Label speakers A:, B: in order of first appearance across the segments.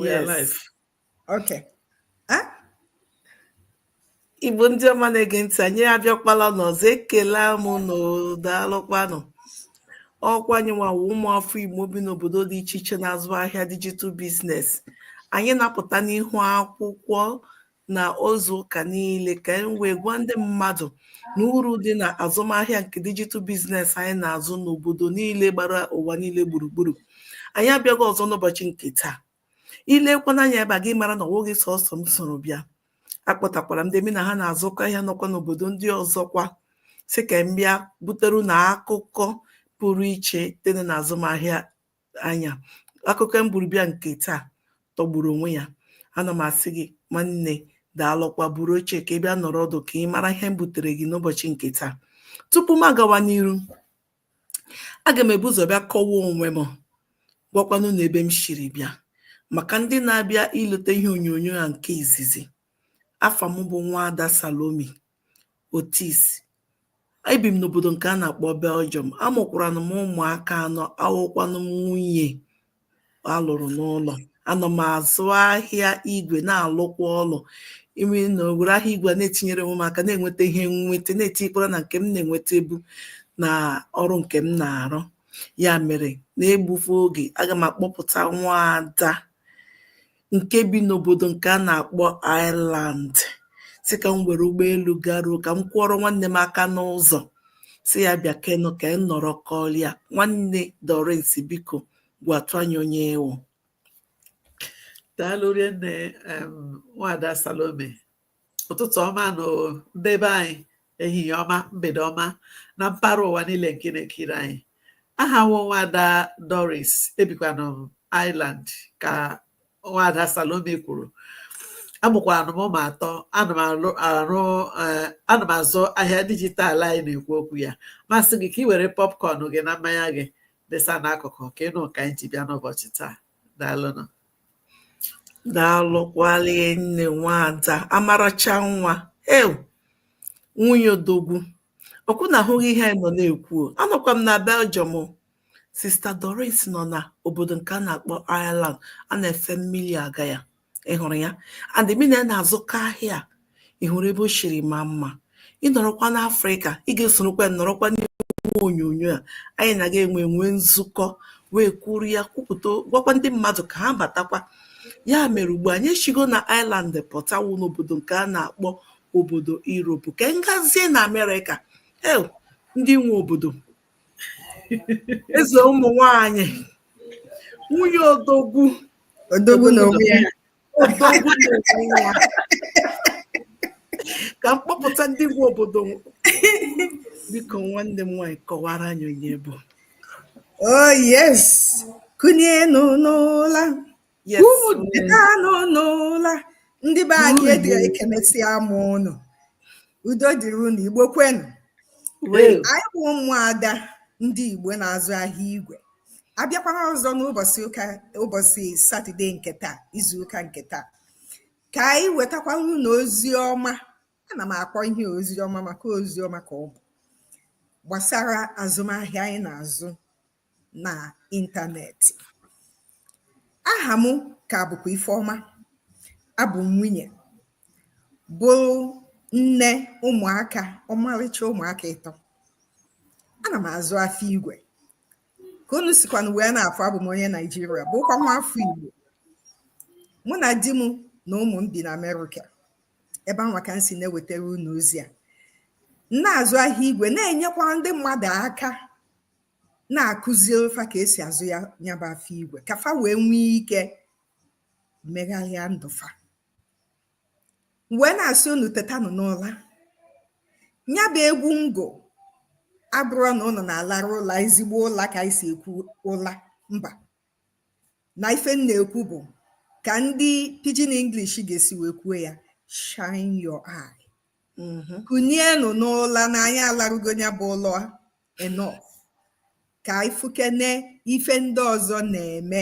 A: We are
B: Yes.
A: live.
C: Okay. Ah.
B: Igbo ndị ọma na-ege ntị, anyị abịakwala n'ọzọ. Ekele m unu, daalụkwanụ. Ọkwa anyị nwawa ụmụafọ Igbo bi n'obodo dị iche iche na-azụ ahịa digital business. Anyị na-apụta n'ihu akwụkwọ na izu ụka niile ka anyị wee gwa ndị mmadụ na uru dị na azụmahịa nke digital business anyị na-azụ n'obodo niile gbara ụwa niile gburugburu. Anyị abịaghị ọzọ n'ụbọchị nke taa. Ilekwana anya ebe a, gị mara na ọ nweghị sọsọ m soro bịa. Akpọtakwara m ndị mụ na ha na-azụkọ ahịa nọkwa n'obodo ndị ọzọkwa, si ka m bịa butere unu akụkọ pụrụ iche dị na azụmahịa anya. Akụkọ m buru bịa nke taa tọgburu onwe ya. Ana m asị gị, nwanne, daalụkwa. Buru oche ka ị bịa nọrọ ọdụ ka ị mara ihe m butere gị n'ụbọchị nke taa. Tupu m agawa n'iru, aga m ebu ụzọ bịa kọwaa onwe m, gwakwanụ na ebe m shiri bịa, maka ndị na-abịa ileta ihe onyonyo a nke izizi. Afa m bụ Nwaada Salomi Otis. Ebi m n'obodo nke a na-akpọ Belgium. Amụkwara m ụmụaka anọ, awụkwanụ m nwunye alụrụ n'ụlọ. Ana m azụ ahịa igwe, na-alụkwa ọlụ ime na were ahịa igwe na-etinyere onwe m aka, na-enweta ihe nweta, na-etinyekwara na nke m na-enweta ebu na ọrụ nke m na-arụ. Ya mere, na-egbufe oge, aga m akpọpụta nwaada nke bi n'obodo nke a na-akpọ Ireland, si ka m were ụgbọelu garuo ka m kwụọrọ nwanne m aka n'ụzọ, si ya bịa kenụ ka m nọrọ kọrịa. Nwanne Doris, biko gwatụ anyị onye ewu.
A: Daalụ rinne, Nwada Salome. Ụtụtụ ọma nụ ndị be anyị, ehihie ọma, mgbede ọma na mpaghara ụwa niile nke na-ekiri anyị. Aha nwa Nwada Doris, ebikwanụ m Ireland ka Nwada Salome kwuru. Amụkwara m ụmụ atọ. Ana m arụ arụ ana m azụ ahịa digital anyị na-ekwu okwu ya. Masị gị ka ị were popcorn gị na mmanya gị desa n'akụkụ ka ịnụ ka anyị ji bịa n'ụbọchị taa. Daalụnụ.
B: Daalụkwalie nne, nwada Amaracha nwa ew, nwunye odogwu. Ọkwụ na ahụghị ihe anyị nọ na-ekwu. Anọkwa m na Belgium. Sister Doris nọ na obodo nke a na-akpọ Ireland, a na-efe mmiri aga ya. Ị hụrụ ya and mina na-azụkọ ahịa. Ị hụrụ ebe o shiri ma mma? Ị nọrọkwa n'Afrịka, ị ga-esorokwa nọrọkwa n'ihu onyonyo a anyị na-aga enwe enwe nzukọ wee kwuru ya, kwupụta, gwakwa ndị mmadụ ka ha batakwa. Ya mere, ugbu anyị eshigo na Ireland pụtawu n'obodo nke a na-akpọ obodo Europe, ka ngazie na Amerịka. Eo, ndị nwe obodo, eze ụmụ nwanyị, nwunye odogwu.
C: Odogwu n'onwe ya.
B: Odogwu n'onwe ya. Ka m kpọpụta ndị nwe obodo. Biko, nwanne m nwanyị, kọwara anyị onye bụ.
C: Oh yes, kunienu n'ụla.
B: Yes.
C: Tetanụ n'ụla, ndị be anyị. Edere ekenesịa m ụnụ. Udo dịrị unu. Igbo kwenu!
B: Wee.
C: Anyị bụ ụmụada ndị Igbo na-azụ ahịa igwe, abịakwana ọzọ n'ụbọchị ụka, ụbọchị Satọde nke taa, izuụka nke taa, ka anyị wetakwara unu ozi ọma. Ana m akpọ ihe ozi ọma maka ozi ọma ka ọ bụ gbasara azụmahịa anyị na-azụ na ịntanetị. Aha m ka bụkwa Ifeọma. Abụ m nwunye, bụrụ nne ụmụaka, ọmarịcha ụmụaka ịtọ. Ana m azụ afọ igwe ka unu sikwanụ wee na-afụ. Abụ m onye Naijiria, bụkwa nwa afọ Igbo. Mụ na di m na ụmụ m bi na Amerịka. Ebe anwa ka m si na-ewetara unu ozi a. M na-azụ ahịa igwe, na-enyekwa ndị mmadụ aka, na-akụziri fa ka esi azụ ya, ya bụ afọ igwe, ka fa wee nwee ike megharịa ndụ fa. Wee na-asị unu tetanụ n'ụla. Ya bụ egwu ngụ abụrụ na ụnụ na-alarụ ụla, ezigbo ụla ka anyị si ekwu ụla. Mba, na ife m na-ekwu bụ ka ndị Pidgin English ga-esi wee kwuo ya: shine your eye. Kunienụ n'ụla na anyị alarugo ya bụ ụlọ enough, ka anyị fukene ife ndị ọzọ na-eme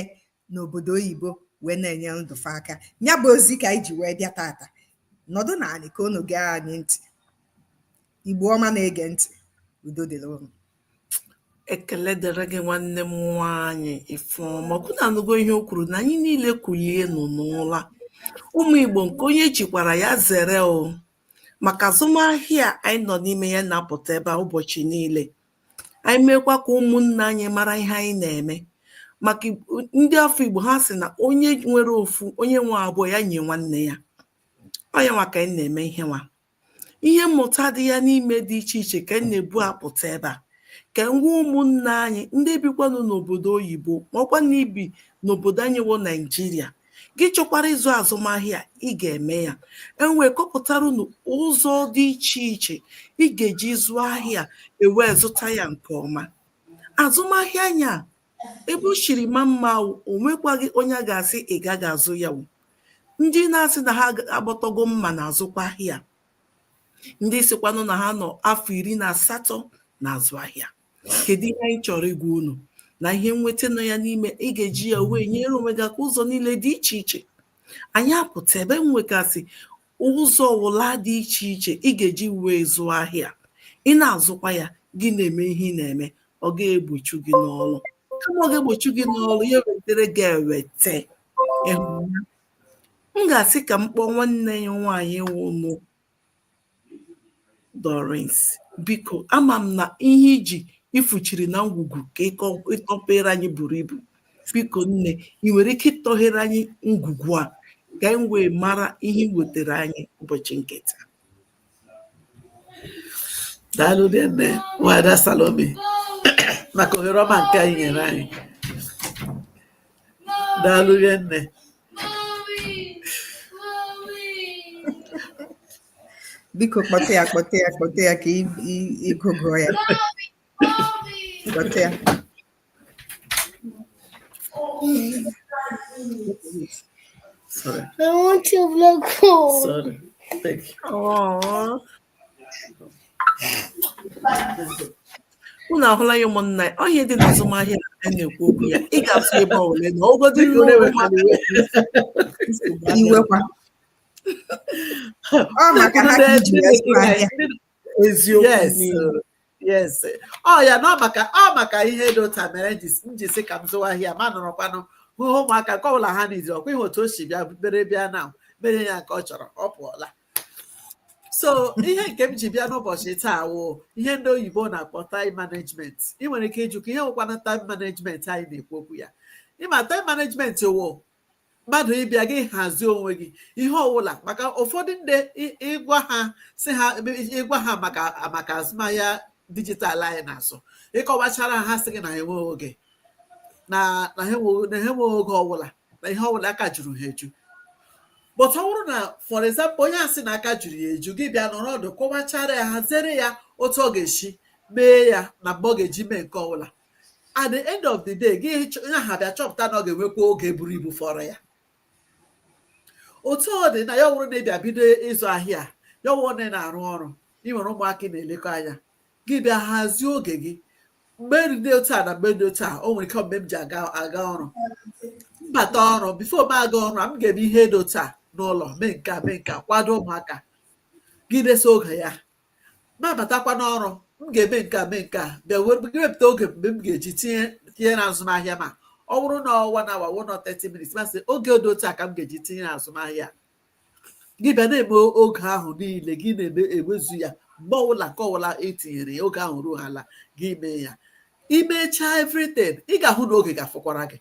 C: n'obodo oyibo wee na-enye ndụfe aka. Ya bụ ozi ka anyị ji wee bịa tata. Nọdụ naanị ka unu gee anyị ntị. Igbo ọma na-ege ntị, udo dịrị unu.
B: Ekele dịrị gị, nwanne m nwaanyị Ifeọma. Ọkụ na-anụgo ihe o kwuru na anyị niile kulie nụ n'ụla. Ụmụ Igbo, nke onye jikwara ya zere o, maka azụmahịa anyị nọ n'ime ya na-apụta ebe a ụbọchị niile. Anyị mekwa ka ụmụnne anyị mara ihe anyị na-eme, maka ndị afọ Igbo ha sị na onye nwere ofu, onye nwe abụọ, ya nye nwanne ya. Ọ ya nwa ka anyị na-eme. Ihe nwa, ihe mmụta dị ya n'ime dị iche iche ka anyị na-ebu apụta ebe a, ka ngwa ụmụnne anyị ndị bikwanụ n'obodo oyibo, ma ọkwa na ibi n'obodo anyị wụ Naijiria, gị chọkwara ịzụ azụmahịa, ị ga-eme ya. Enwee kọpụtara unu ụzọ dị iche iche ị ga-eji zụọ ahịa, ewee zụta ya nke ọma. Azụmahịa anya ebe o shiri ma mma, o nwekwaghị onye a ga-asị ị gaghị azụ ya. Wụ ndị na-asị na ha agbatago mma na-azụkwa ahịa, ndị sikwanụ na ha nọ afọ 18 na-azụ ahịa. Kedu ihe anyị chọrọ ịgwa unu na ihe nweta nọ ya n'ime? Ị ga-eji ya wee nyere onwe gị aka ụzọ niile dị iche iche. Anyị apụta ebe nwekasị ụzọ ọwụla dị iche iche ị ga-eji wee zụọ ahịa. Ị na-azụkwa ya, gị na-eme ihe ị na-eme, ọ ga-egbochu gị n'ọrụ. Kama ọ ga-egbochu gị n'ọrụ, ya wetere gị ewete. M ga-asị ka m kpọọ nwanne ya nwaanyị wụnụ Doris. Biko, ama m na ihe iji ifuchiri na ngwugwu ka ịtọpere anyị buru ibu. Biko nne, ị nwere ike ịtọghere anyị ngwugwu a ka anyị wee mara ihe ị wetara anyị ụbọchị nke taa?
A: Daalụ nne, Nwada Salome, maka ohere ọma nke anyị nyere anyị. Daalụ nne.
C: Biko kpọta ya, kpọta ya, kpọta ya ka ịgụgụọ ya. Kpọta ya.
A: Sorry.
D: I want to look cool.
A: Sorry. Thank you.
B: Aww. Unu ahụla ya, ụmụnna ya, ọ ihe dị n'azụmahịa a na-ekwu okwu ya. Ị ga-azụ ebe ọbụla na ọgọdị.
A: Biko, na-ewekwala iwe.
C: Iwekwa. Ọ maka ha ka iji wee zụọ ahịa.
B: Eziokwu.
A: Yes.
B: Niile.
A: Yes. Ọ ya na ọ maka ihe dị otu a mere m ji sị ka m zụwa ahịa, ma nọrọkwanụ hụ ụmụaka nke ọbụla ha nizi ọkwa ihe otu o si bịa bere bịa na mere ya nke ọ chọrọ, ọ pụọla. So ihe nke m ji bịa n'ụbọchị taa wụ ihe ndị oyibo na-akpọ time management. Ị nwere ike ịjụ ka ihe nwekwana time management anyị na-ekwu okwu ya. Ịma time management wụ mmadụ ịbịa gị hazie onwe gị ihe ọwụla, maka ụfọdụ ndị ịgwa ha si ha ịgwa ha maka azụmahịa digital anyị na-azụ, ịkọwachara ha, sị gị na ha enweghị oge, na ha enweghị oge ọbụla, na ihe ọbụla aka juru ha eju. But ọ bụrụ na, for example, onye a sị na aka juru ya eju, gị bịa nọrọ ọdụ kọwachara ya, haziere ya otu ọ ga-esi mee ya na mgbe ọ ga-eji mee nke ọbụla, at the end of the day, gị onye ahụ abịa chọpụta na ọ ga-enwekwa oge buru ibu fọrọ ya. Otu ọ dị na ya wụrụ na ị bịa bido ịzụ ahịa, ya wụrụ na ị na-arụ ọrụ, ị nwere ụmụaka ị na-elekọ anya, gị bịa hazie oge gị, mgbe dị otu a na mgbe dị otu a. O nwere ike mgbe m ji aga ọrụ, mbata ọrụ, before m aga ọrụ, m ga-eme ihe dị otu a n'ụlọ, mee nke a, mee nke a, kwado ụmụaka, gị desa oge ya. Ma batakwa n'ọrụ, m ga-eme nke a, mee nke a, bịa wepụta oge mgbe m ga-eji tinye na azụmahịa. Ma ọ bụrụ na 1 hour, 1 or 30 minutes, masị oge dị otu a ka m ga-eji tinye na azụmahịa. Gị bịa na-eme oge ahụ niile, gị na-eme ewezu ya mgbe ọbụla nke ọbụla etinyere ya, oge ahụ ruo ala, gị mee ya. Imechaa everything, ị ga-ahụ na oge ga-afọkwara gị.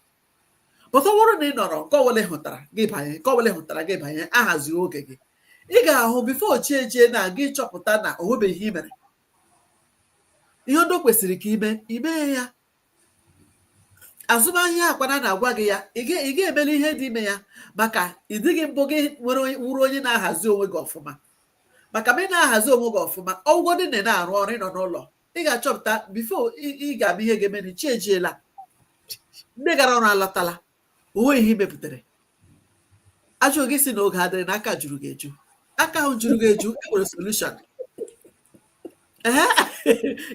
A: But ọ bụrụ na ị nọrọ, nke ọbụla ị hụtara gị banye, nke ọbụla ị hụtara gị banye, ahazighị oge gị, ị ga-ahụ before chi ejie na gị chọpụta na o nwebeghị ihe i mere, ihe ndị o kwesịrị ka ime, imee ya. Azụmahịa akwana na-agwa gị ya, ị ga-emeli ihe dị ime ya, maka ị dịghị mbụ gị nwere wuru onye na-ahazi onwe gị ọfụma. Maka ma ị na-ahazi onwe gị ọfụma, ọgwụgwọ dị na ị na-arụ ọrụ, ịnọ n'ụlọ, ị ga-achọpụta before ị ga-ama ihe ga-eme, chi ejiela, ndị gara ọrụ alọtala, onwe ihe ị mepụtara. Ajụ gị si na oge adịrị na aka juru gị eju. Aka ahụ juru gị eju, e nwere solution. Ee,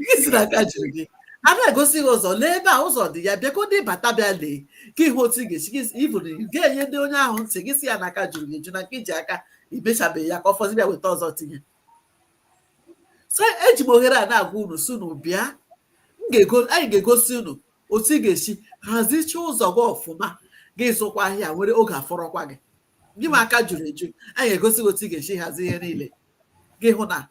A: gị si na aka juru gị, a na-egosi gị ụzọ. Lee ebe a ụzọ dị ya, bịagodo ịbata, bịa lee ka ihe otu ị ga-esi gị ivụrụ ga-enye ndị onye ahụ ntị gị si ya n'aka juru gị eju, na nke iji aka imechabeghị ya, ka ọ fọzi bịa weta ọzọ tinye. So eji m ohere a na-agwa unu si unu bịa. M Anyị ga-egosi unu otu ị ga-esi hazicha ụzọ gị ọfụma, gị zụkwa ahịa nwere oge afọrọkwa gị. Gị ma aka juru eju, anyị ga-egosi gị otu ị ga-esi hazi ihe niile, gị hụ na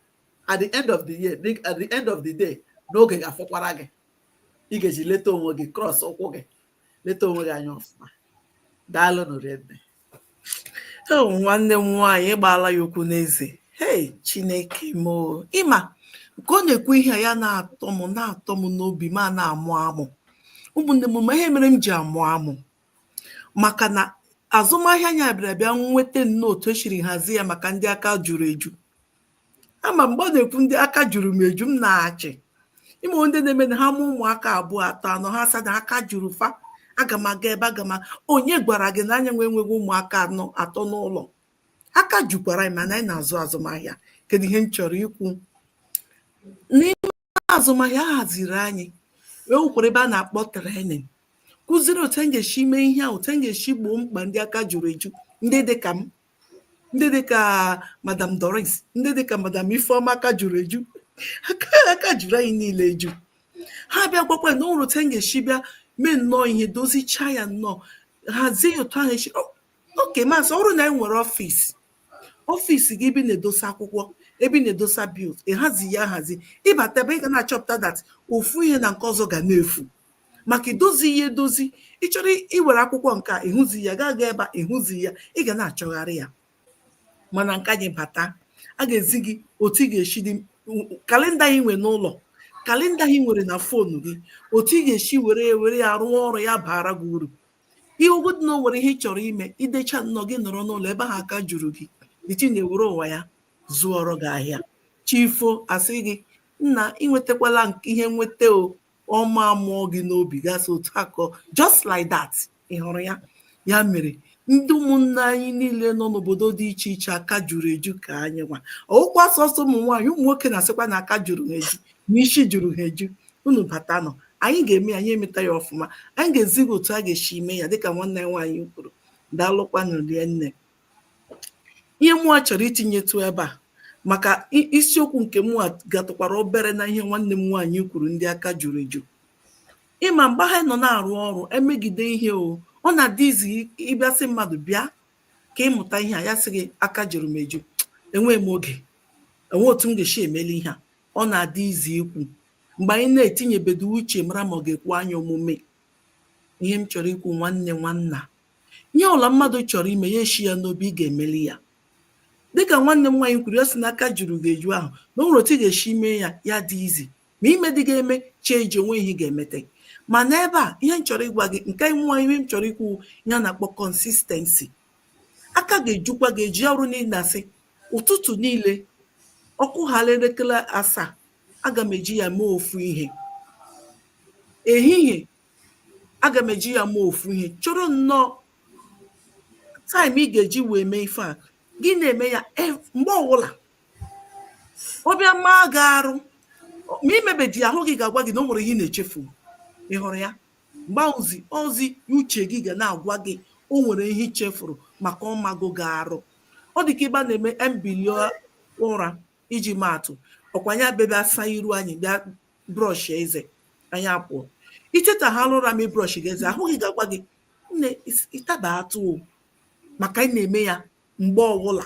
A: at the end of the year, at the end of the day, n'oge ga-afọkwara gị, ị ga-eji leta onwe gị, cross ụkwụ gị, leta onwe gị anya ọfụma. Daalụ rinne.
B: Oh, nwanne m nwaanyị gbaala ya okwu n'eze. Hei, Chineke m o. Ịma ka ọ na-ekwu ihe a, ya na-atọ m n'obi, ma na-amụ amụ. Ụmụnne m, ma ihe mere m ji amụ amụ, maka na azụmahịa anyị bịara bịa nweta nnọọ otu esiri hazie ya maka ndị aka juru eju. Ama mgbe ọ na-ekwu ndị aka juru m eju, m na-achị ime ndị na-eme na ha mụ ụmụaka abụọ, atọ, anọ, ha asa na aka juru fa. Aga m aga ebe aga m onye gwara gị na anya nwe enweghị ụmụaka anọ, atọ n'ụlọ? Aka jukwara anyị, mana anyị na-azụ azụmahịa. Kedu ihe m chọrọ ikwu? N'ime azụmahịa a haziri anyị, e nwekwara ebe a na-akpọ training, kụziri otu anyị ga-esi mee ihe a, otu anyị ga-esi gboo mkpa ndị aka juru eju, ndị dị ka m, ndị dị ka Madam Doris, ndị dị ka Madam Ifeọma. Aka juru eju, aka juru anyị niile eju. Ha bịa gwakwa na o nwere otu anyị ga-esi bịa mee nnọọ ihe, dozichaa ya nnọọ, hazie ya otu ahụ esi. Oke masị ọrụ na anyị nwere office. Office gị ebe ị na-edosa akwụkwọ, ebe ị na-edosa bills, ịhazi ya ahazi, ịbata ebe ị ga na-achọpụta that ofu ihe na nke ọzọ ga na-efu, maka idozi ya edozi. Ị chọrọ iwere akwụkwọ nke a, ịhụzi ya, gaa gaa ebe a, ịhụzi ya, ị ga na-achọgharị ya. Mana nke anyị bata, a ga-ezi gị otu ị ga-esi dị calendar ị nwere n'ụlọ, calendar ị nwere na phone gị, otu ị ga-esi were ya rụọ ọrụ ya bara gị uru. Ihe ogodu na o nwere ihe ị chọrọ ime, idecha nnọọ, gị nọrọ n'ụlọ ebe ahụ aka juru gị, dịchi na-ewere ụwa ya zụọrọ gị ahịa. Chifo asị gị, nna, ịnwetakwala ihe nweta o ọma mụọ gị n'obi gasị otu akọ, just like that. Ị hụrụ ya? Ya mere ndị ụmụnne anyị niile nọ n'obodo dị iche iche aka juru eju ka anyị nwa, ọwụkwa sọsọ ụmụ nwaanyị, ụmụ nwoke na-asịkwa na aka juru ha eju na isi juru ha eju. Unu bata nọ, anyị ga-eme, anyị emeta ya ọfụma. Anyị ga-ezi gị otu a ga-esi ime ya, dịka nwanne anyị nwaanyị kwuru. Daalụkwanụ nne. Ihe mụa chọrọ itinyetụ ebe a maka isiokwu nke mụa gatụkwara obere na ihe nwanne m nwaanyị kwuru, ndị aka juru eju. Ịma mgbe ha nọ na-arụ ọrụ emegide ihe o, ọ na-adị izi ịbịasị mmadụ bịa ka ịmụta ihe a, ya sị gị, "Aka juru m eju, enweghị m oge, enwe otu m ga-esi emeli ihe a." Ọ na-adị izi ikwu mgbe anyị na-etinyebedo uche mara ma ọ ga-ekwe anyị omume. Ihe m chọrọ ikwu, nwanne, nwanna, ihe ọla mmadụ chọrọ ime, ya eshi ya n'obi, ị ga-emeli ya. Dịka nwanne m nwaanyị kwuru, ya si n'aka juru gị eju ahụ na o nwere otu ị ga-esi mee ya, ya dị izi ma ime dị ga-eme chee eji onwe ihe ị ga-emete. Mana ebe a, ihe m chọrọ ịgwa gị nke nwa, ihe m chọrọ ikwu, ihe a na-akpọ consistency. Aka ga-ejukwa gị eju ya ọrụ niile, asị ụtụtụ niile, ọkụ ghara elekere 7, aga m eji ya mee ofu ihe. Ehihie, aga m eji ya mee ofu ihe. Chọrọ nnọọ time ị ga-eji wee mee ife a, gị na-eme ya mgbe ọbụla ọ bịa maa gị arụ, ma imebeji ahụ gị ga-agwa gị na o nwere ihe ị na-echefu. Ị hụrụ ya? Mgbe ahụzi ozi uche gị ga na-agwa gị o nwere ihe ị chefuru, maka ọmago gị arụ. Ọ dị ka ebe a na-eme mbili ụra. Iji maatụ, ọkwa anyị abịa bịa saa iru anyị, bịa brush eze anyị, apụọ. Icheta ha ụra ma brush gị eze, ahụ gị ga-agwa gị, "Nne, ịtaba atụ o." Maka anyị na-eme ya mgbe ọbụla,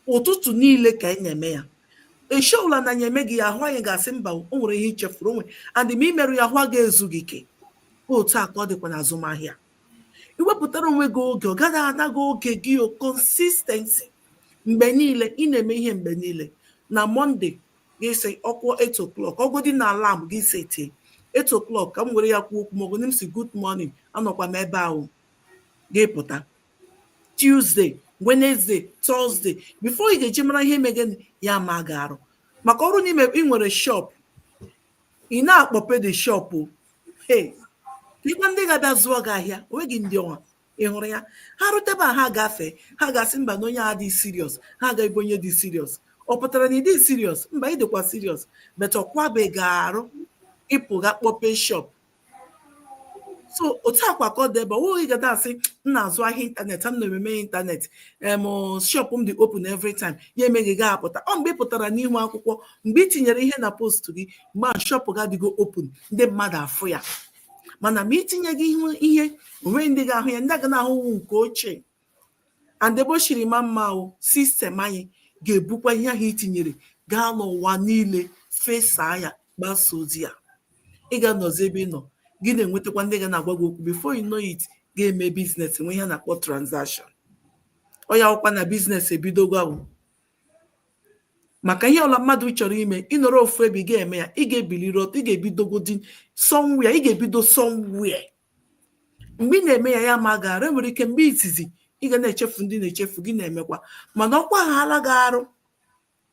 B: ụtụtụ niile ka anyị na-eme ya. Eshi ọbụla na anyị eme gị ya, ahụ anyị ga-asị, "Mba, o nwere ihe ichefuru onwe." And ma imerụ ya, ahụ a ga-ezu gị ike. Otu a ka ọ dịkwa n'azụmahịa. Iwepụtara onwe gị oge, ọ gaghị ana gị oge gị o. Consistency, mgbe niile ị na-eme ihe, mgbe niile. Na Monday, gị sị ọkwụ 8 o'clock, ọgọdị na alarm gị setie 8 o'clock, ka m were ya kwuo okwu, maọbụ m si, "Good morning, anọkwa m ebe ahụ." Gị pụta Tuesday, Wednesday, Thursday, before ị ga-eji mara ihe mege ya ma gị arụ. Maka ọrụ n'ime ị nwere shop, ị na-akpọpe the shop o, hey, ịgwa ndị ga-abịa zụọ gị ahịa, onweghị ndị ọnwa. Ị hụrụ ya? Ha rutebe a, ha gafee, ha ga-asị, "Mba, na onye a dị serious." Ha ga-ebe onye dị serious, ọ pụtara na ị dị serious? Mba, ị dịkwa serious, but ọkwabeghị arụ ịpụ ga kpọpe shop. So otu akwa ka ọ dị ebe ọ nweghị gada asị m na-azụ ahịa ịntanetị, m na-ememe ịntanetị, em shop m dị open every time, ya emeghị gị apụta. Ọ mgbe ị pụtara n'ihu akwụkwọ, mgbe ị tinyere ihe na post gị, mgbe a shop gị adịgo open, ndị mmadụ afụ ya. Mana ma itinye gị ihu ihe onwe, ndị ga-ahụ ya, ndị aga na-ahụwu nke ochie. And ebe o shiri ma mma o, system anyị ga-ebukwa ihe ahụ i tinyere gaa n'ụwa niile, fesaa ya, gbasa ozi ya. Ị ga-anọzi ebe ị nọ, gị na-enwetakwa ndị ga na-agwa gị okwu. Before you know it, ga-eme business, nwe ihe a na-akpọ transaction. Ọ ya ọkwa na business ebidogo ahụ, maka ihe ọla mmadụ chọrọ ime, ịnọrọ ofu ebe ị ga-eme ya, ị ga-ebiliri ọtọ, ị ga-ebidogodi somewhere, ị ga-ebido somewhere. Mgbe ị na-eme ya, ya ma gara enwere ike mgbe izizi ị ga na-echefu, ndị na-echefu gị na-emekwa, mana ọkwa ghala gị arụ.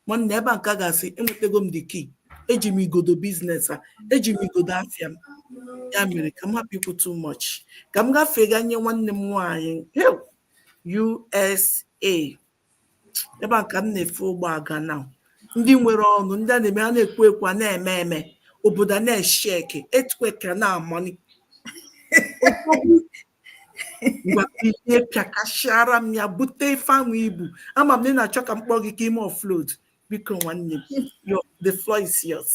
B: Nwanne, ebe a nke a ga-asị enwetago m the key, eji m igodo business a, eji m igodo afịa m. Ya mere ka m hapụ ikwu too much, ka m gafee ga nye nwanne m nwaanyị. Hew! USA, ebe a ka m na-efe ụgbọ aga na ndị nwere ọnụ, ndị a na-eme ha na-ekwu ekwu, a na-eme eme, obodo a na-eshake, earthquake a na-amani. Ngwa, ihe pịakasịara m ya, bute ife ahụ ibu. Ama m na ị na-achọ ka m kpọọ gị ka ime offload. Biko nwanne m, the floor is yours.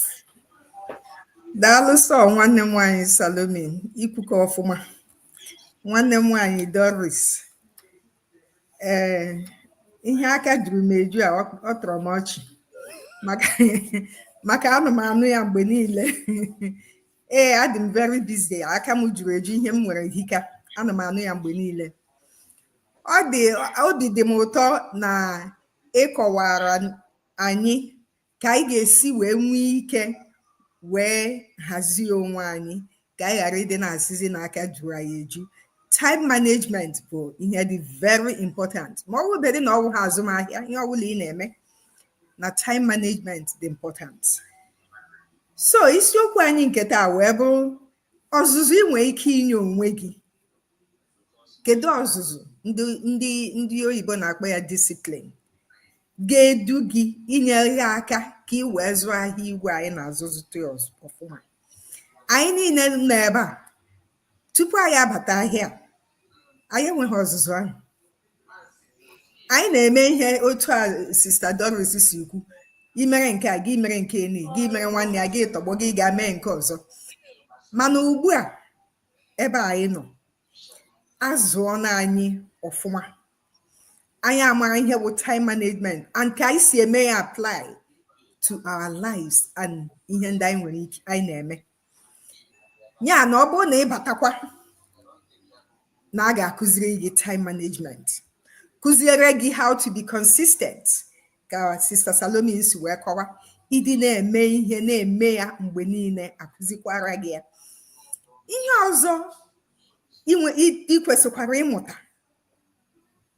C: Daalụ sọ, nwanne m nwaanyị Salome. Ikwukọ ọfụma, nwanne m nwaanyị Doris. Ee, ihe aka juru m eju a, ọ tọrọ m ọchị maka anụ m anụ ya mgbe niile. Ee, adị m very busy, aka m juru eju, ihe m nwere hika. Ana m anụ ya mgbe niile. Ọ dị, obi dị m ụtọ na ịkọwara anyị ka anyị ga-esi wee nwee ike wee hazie onwe anyị, ka anyị ghara ịdị na-asịzi n'aka juru anyị eju. Time management bụ ihe dị very important, ma ọ bụrụ na ọ bụghị azụmahịa, ihe ọbụla ị na-eme na time management dị important. So isiokwu anyị nke taa wee bụrụ ọzụzụ ị nwee ike inye onwe gị. Kedu ọzụzụ ndị oyibo na-akpọ ya discipline ga-edu gị inyere gị aka ka ị wee zụọ ahịa igwe anyị na-azụzụta ọfụma? Anyị niile nọ ebe a, tupu anyị abata ahịa, anyị enweghị ọzụzụ ahụ. Anyị na-eme ihe otu a Sister Doris si kwu, imere nke a, gị mere nke eni, gị mere nwanne ya, gị tọgbọ, gị ga mee nke ọzọ. Mana ugbu a ebe anyị nọ, azụọna anyị ọfụma. Anyị amara ihe bụ time management and ka anyị si eme ya apply to our lives and ihe ndị anyị nwere ike anyị na-eme. Ya na ọ bụrụ na ị batakwa na a ga-akụziri gị time management, kụziere gị how to be consistent, ka Sister Salome si wee kọwa, ịdị na-eme ihe, na-eme ya mgbe niile, akụzikwara gị ya. Ihe ọzọ ị kwesịkwara ịmụta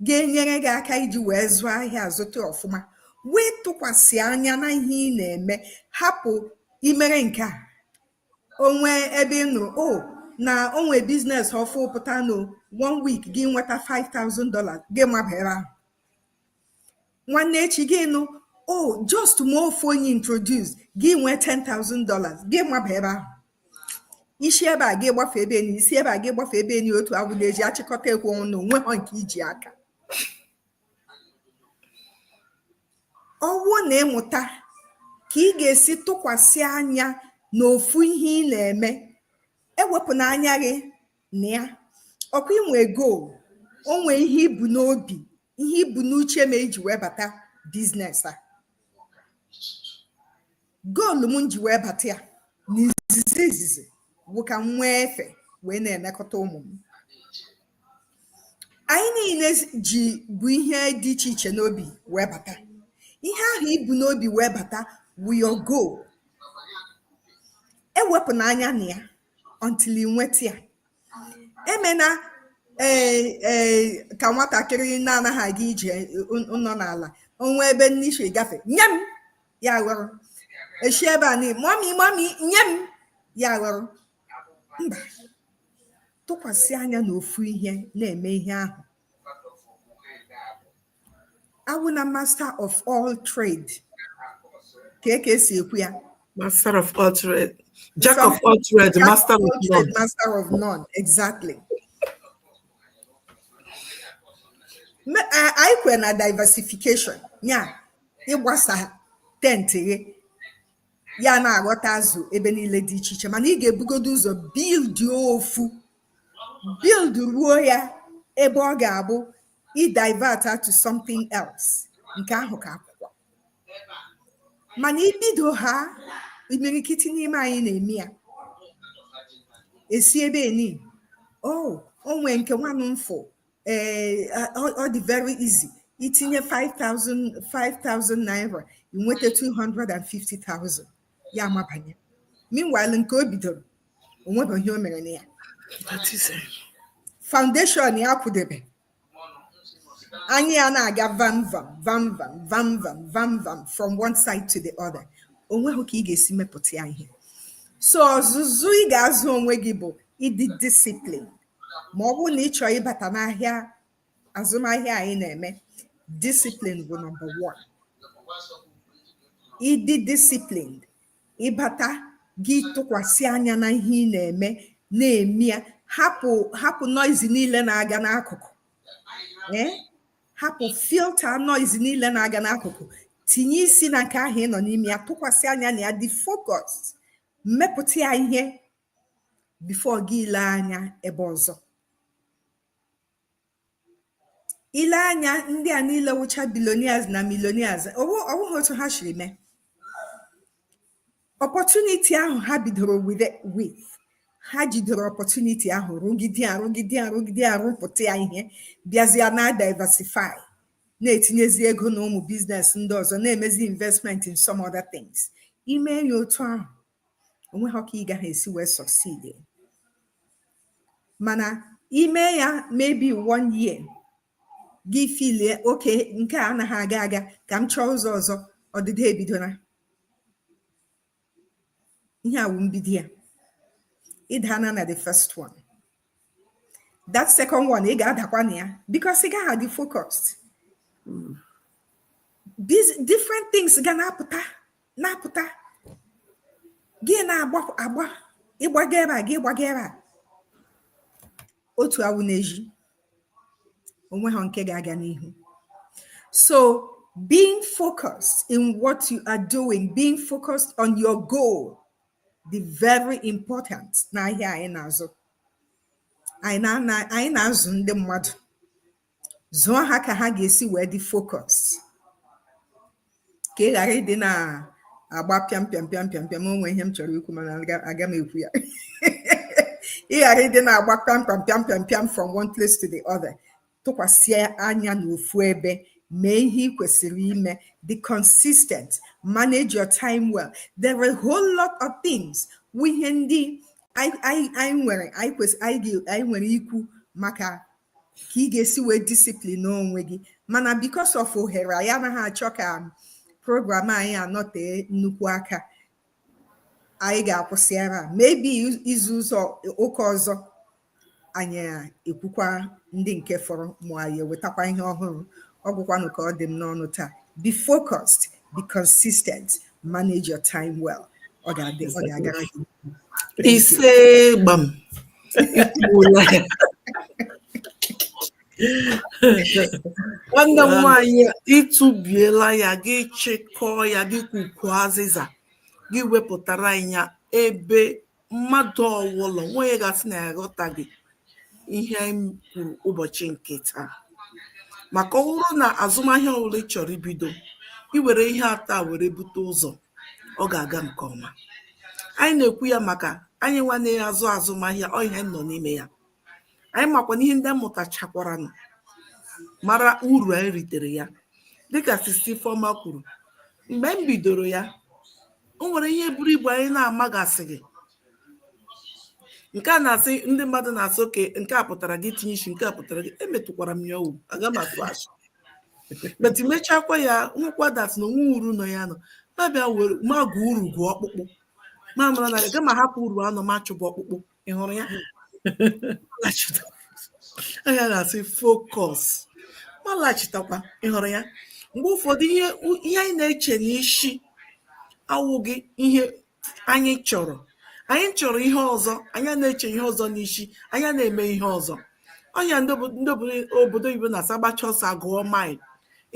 C: ga-enyere gị aka iji wee zụọ ahịa azụta ọfụma, wee tụkwasị anya na ihe ị na-eme. Hapụ imere nke a onwe ebe ị nụrụ o na onwe business ọfụ pụta no one week, gị nweta $5,000, gị mabere ahụ. Nwanne echi gị nụ o just ma ofu onye introduce gị, nwee $10,000, gị mabere ahụ. Isi ebe a gị gbafe ebe ni, isi ebe a gị gbafe ebe ni, otu abụ na-eji achịkọta ekwe ọnụ onwe ha nke iji aka. Ọwụ na ịmụta ka ị ga-esi tụkwasị anya n'ofu ihe ị na-eme, ewepụ n'anya gị na ya ọkwa inwe goal, onwe ihe ibu n'obi, ihe ibu n'uche ma iji wee bata business a. Goal m ji wee bata ya n'izizi izizi bụ ka m nwee efe wee na-elekọta ụmụ m. Anyị niile ji bụ ihe dị iche iche n'obi wee bata. Ihe ahụ ibu n'obi wee bata bụ your goal. Ewepụ n'anya na ya until ị nweta ya. Emena ee ka nwatakịrị na-anaghị aga ije nọ n'ala onwe ebe nnishi gafe, nye m ya ghọrọ eshi ebe a ni, "Mommy, mommy, nye m ya ghọrọ." Mba, tụkwasị anya n'ofu ihe, na-eme ihe ahụ. Awụ na master of all trade ka esi ekwu ya.
B: Master of all trade. Jack of all trade,
C: Jack
B: master
C: of
B: of
C: all trade,
B: none.
C: Master of none, exactly. Anyị kwere na diversification, ya ịgbasa tent gị ya na-aghọta azụ ebe niile dị iche iche, mana ị ga-ebugodo ụzọ build ofu, build ruo ya ebe ọ ga-abụ ị divert to something else, nke ahụ ka akwụkwọ. Mana ibido ha, imirikiti n'ime anyị na-eme ya esi ebe eni oh, o nwee nke nwanụ mfụ, ee, ọ dị very easy, itinye 5000 5000 naira, inweta 250,000, ya amabanye. Meanwhile, nke o bidoro, o nwebeghị ihe o mere na ya.
B: That is it.
C: Foundation ya kwụdebe anya ya na-aga vam vam vam vam vam vam vam vam from one side to the other. Onweghị ka ị ga-esi mepụta ya ihe. So ọzụzụ ị ga-azụ onwe gị bụ ịdị discipline. Ma ọ bụrụ na ị chọrọ ịbata n'ahịa azụmahịa anyị na-eme, discipline bụ number one. Ịdị disciplined, ịbata gị tụkwasị anya na ihe ị na-eme, na-eme ya, hapụ hapụ noise niile na-aga n'akụkụ, ee, hapụ filter noise niile na-aga n'akụkụ, tinye isi na nke ahụ ị nọ n'ime ya, tụkwasị anya na ya, dị focused, mmepụta ya ihe before gị ile anya ebe ọzọ. Ile anya ndị a niile wụcha billionaires na millionaires, ọwụghị otu ha siri mee. Opportunity ahụ ha bidoro with ha jidere opportunity ahụ, rụgide ya, rụgide ya, rụgide ya, rụpụta ya ihe, bịazịa na diversify, na-etinyezi ego na ụmụ business ndị ọzọ, na-emezi investment in some other things. Ime ya otu ahụ, onweghị ka ị gaghị esi wee succeed. Mana ime ya maybe one year, gị filie oke nke a anaghị aga aga, ka m chọọ ụzọ ọzọ, ọdịda ebidona. Ihe a wụ mbido ya. Ịdana na the first one, that second one ị ga-adakwa na ya, because ị gaghị adị focused. Different things ga na-apụta na-apụta, gị na-agba agba, ịgbaga ebe a, gị gbaga ebe a, otu awụ na-eji onwe ha nke ga-aga n'ihu. So being focused in what you are doing, being focused on your goal, dị very important n'ahịa anyị na-azụ. Anyị na-azụ ndị mmadụ, zụọ ha ka ha ga-esi wee dị focused, ka ị ghara ịdị na-agba pịam pịam pịam pịam pịam. Onwe ihe m chọrọ ikwu, mana aga m ekwu ya. Ị ghara ịdị na-agba pịam pịam pịam pịam pịam from one place to the other. Tụkwasị anya n'ofu ebe, mee ihe ị kwesịrị ime, dị consistent, manage your time well. There are a whole lot of things wụ ihe ndị anyị nwere, anyị kwesị, anyị nwere ikwu maka ka ị ga-esi wee discipline onwe gị, mana because of ohere anyị, anaghị achọ ka program anyị anọtee nnukwu aka. Anyị ga-akwụsị ebe a. Maybe izu ụzọ ụka ọzọ, anyị ekwukwa ndị nke fọrọ, ma anyị ewetakwa ihe ọhụrụ. Ọ gwụkwanụ ka ọ dị m n'ọnụ taa. Be focused, be consistent, manage your time well. Ọ ga-adị, ọ ga-agara gị. Thank you.
B: Ise, gbam, ikwuola ya. Nwanne m nwaanyị, ịtụbiela ya, gị chịkọọ ya, gị kwukwuo azịza gị, wepụtara anyị ya ebe mmadụ ọwụlọ nwa onye ga-asị na ya aghọtaghị ihe anyị kwuru ụbọchị nke taa. Maka ọ bụrụ na azụmahịa ọbụla ị chọrọ ibido, iwere ihe atọ a were bute ụzọ, ọ ga-aga nke ọma. Anyị na-ekwu ya maka anyị nwa na-azụ azụmahịa, ọ ihe nọ n'ime ya. Anyị makwa na ihe ndị mụtachakwara nọ mara uru anyị ritere ya. Dịka Sister Ifeọma kwuru, mgbe m bidoro ya, o nwere ihe buru ibu anyị na-amagasịghị. Nke a na-asị ndị mmadụ na-asị oke nke a pụtara gị tinye isi, nke a pụtara gị emetụkwara m ya owu, aga m atụ asị, but mechakwa ya, hụkwa that na onwe uru nọ ya nọ ma bịa were ma gụọ uru, gụọ ọkpụkpụ, ma mara na aga m ahapụ uru anọ ma chụbụ ọkpụkpụ. Ị hụrụ ya, anya na-asị focus, ma laghachitakwa. Ị hụrụ ya, mgbe ụfọdụ ihe ihe anyị na-eche n'isi awụghị ihe. Anyị chọrọ, anyị chọrọ ihe ọzọ, anyị na-eche ihe ọzọ n'isi, anyị na-eme ihe ọzọ. Ọnya ndị obodo oyibo na-asa gbacha ọsọ agụọ mile.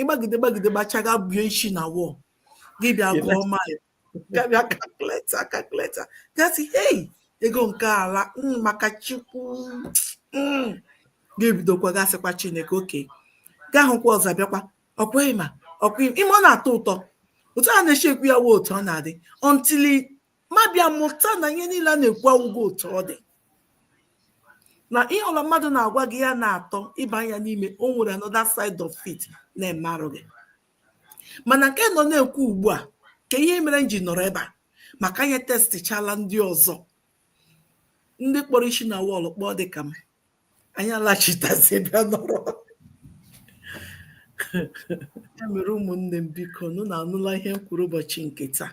B: Ịgbagide gbagide gbachaga bie isi na wall, gị bịa gụọ mile, bịa bịa calculator calculator, gasị, "Hey, ego nke ala maka Chukwu." Ga-ebidokwa gasịkwa Chineke oke gaa hụkwa ọzọ, bịakwa ọkwa ịma ọkwa ime. Ọ na-atọ ụtọ otu a na-eche ekwu ya wụ otu ọ na-adị until ma bịa mụta na ihe niile a na-ekwu awụgo otu ọ dị, na ihe ọla mmadụ na-agwa gị ya na-atọ ịba anya n'ime, o nwere another side of it na-emarụ gị. Mana nke nọ na-ekwu ugbu a ka ihe mere m ji nọrọ ebe a maka anyị testichala ndị ọzọ, ndị kpọrọ isi na wall kpọọ dịka m, anyị alachitazi bịa nọrọ ya. Mere ụmụnne m, biko nụ na anụla ihe m kwuru ụbọchị nke taa.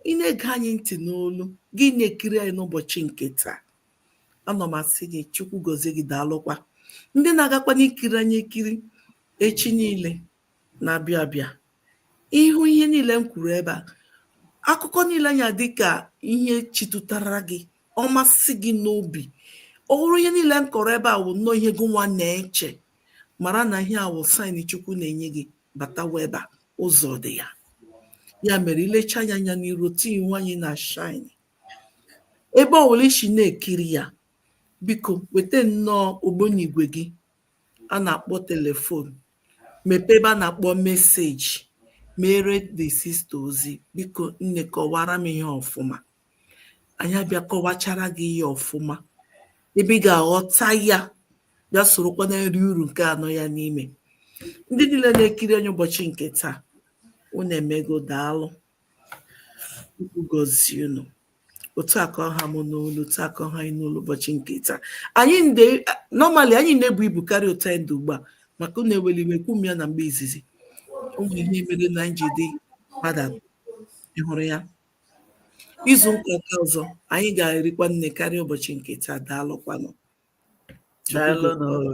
B: Ị na-ege anyị ntị n'olu gị, na-ekiri anyị n'ụbọchị nke taa, ana m asị gị Chukwu gozie gị. Daalụkwa ndị na-agakwa n'ikiri anyị ekiri echi niile na-abịa abịa. Ịhụ ihe niile m kwuru ebe a, akụkọ niile anya dịka ihe chitụtara gị, ọ masị gị n'obi, ọ bụrụ ihe niile m kọrọ ebe a wụ nnọọ ihe gị nwa na-eche, mara na ihe a wụ sign Chukwu na-enye gị. Batawa ebe a, ụzọ dị ya. Ya mere ilecha anya anya n'iru otu ihu anyị na shine ebe ọ bụla isi na-ekiri ya, biko weta nnọọ ogbunigwe gị a na-akpọ telephone, mepee ebe a na-akpọ message, mere the sister ozi, "Biko nne, kọwara m ihe ọfụma." Anyị abịa kọwachara gị ihe ọfụma ebe ị ga-aghọta ya, bịa sorokwa na nri uru nke anọ ya n'ime. Ndị niile na-ekiri anyị ụbọchị nke taa, unu emego, daalụ. Chukwu gọzie unu. Otu a ka ọha m n'olu, otu a ka ọha anyị n'olu ụbọchị nke taa. Anyị nde normally anyị na-ebu ibu karịa otu anyị dị ugbu a, maka unu eweli iwe kwu m ya na mgbe izizi ụmụ ihe mere na njide mmadụ ị hụrụ ya. Izu ụka nke ọzọ anyị ga-erikwa nne karịa ụbọchị nke taa. Daalụkwanụ. Chukwu
A: Daalụ nụ.